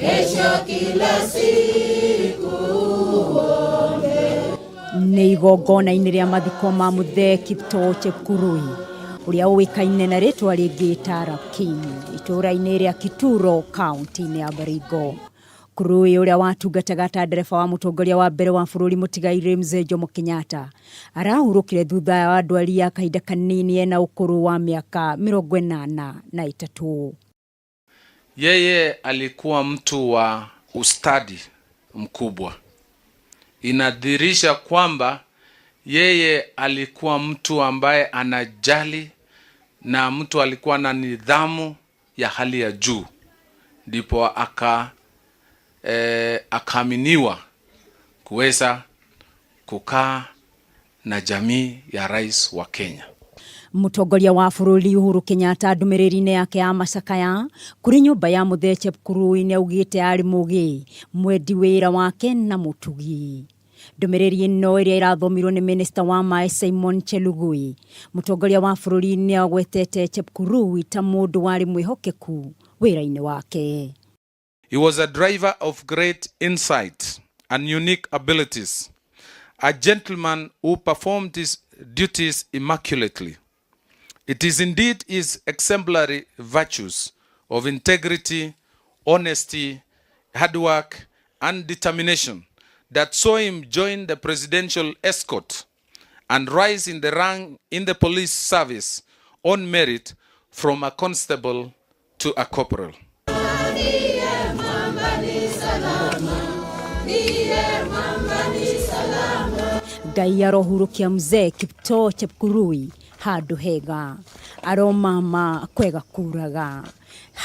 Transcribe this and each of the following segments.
Kesha kila siku uombe. Nĩ igongona-inĩ rĩa mathiko ma Mũthee Kiptoo Chepkurui ũrĩa ũĩkaine na rĩtwa rĩngĩ ta Arap King itũũra-inĩ rĩa Kituro kaunti-inĩ ya Baringo. Kurui ũrĩa watungataga ta ndereba wa mũtongoria wa mbere wa bũrũri mũtigairĩ Mzee Jomo Kenyatta arahurũkire thutha wa ndwari ya kahinda kanini ena ũkũrũ wa mĩaka 83. Yeye alikuwa mtu wa ustadi mkubwa. Inadhihirisha kwamba yeye alikuwa mtu ambaye anajali na mtu alikuwa na nidhamu ya hali ya juu, ndipo akaaminiwa kuweza kukaa na jamii ya rais wa Kenya. Mũtongoria wa bũrũri Uhuru Kenyatta ndũmĩrĩri-inĩ yake ya macakaya kũrĩ nyũmba ya Mũthee Chepkurui nĩ augĩte arĩ mũgĩ, mwendi wĩra wake na mũtugi. Ndũmĩrĩri ĩno ĩrĩa ĩrathomirwo nĩ minista wa maĩ Simon Chelugui, mũtongoria wa bũrũri nĩ agwetete Chepkurui ta mũndũ warĩ mwĩhokeku wĩra-inĩ wake. He was a driver of great insight and unique abilities, a gentleman who performed his duties immaculately. It is indeed his exemplary virtues of integrity, honesty, hard work, and determination that saw him join the presidential escort and rise in the rank in the police service on merit from a constable to a corporal. Ndiye mwamba ni salama, ndiye mwamba ni salama. Ngai arohurũkia Mzee Kiptoo Chepkurui handũ hega, aromama kwega kuraga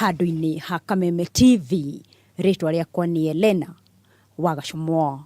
handũ-inĩ ha Kameme TV. Rĩtwa rĩakwa nĩ Elena Wagacũmwo.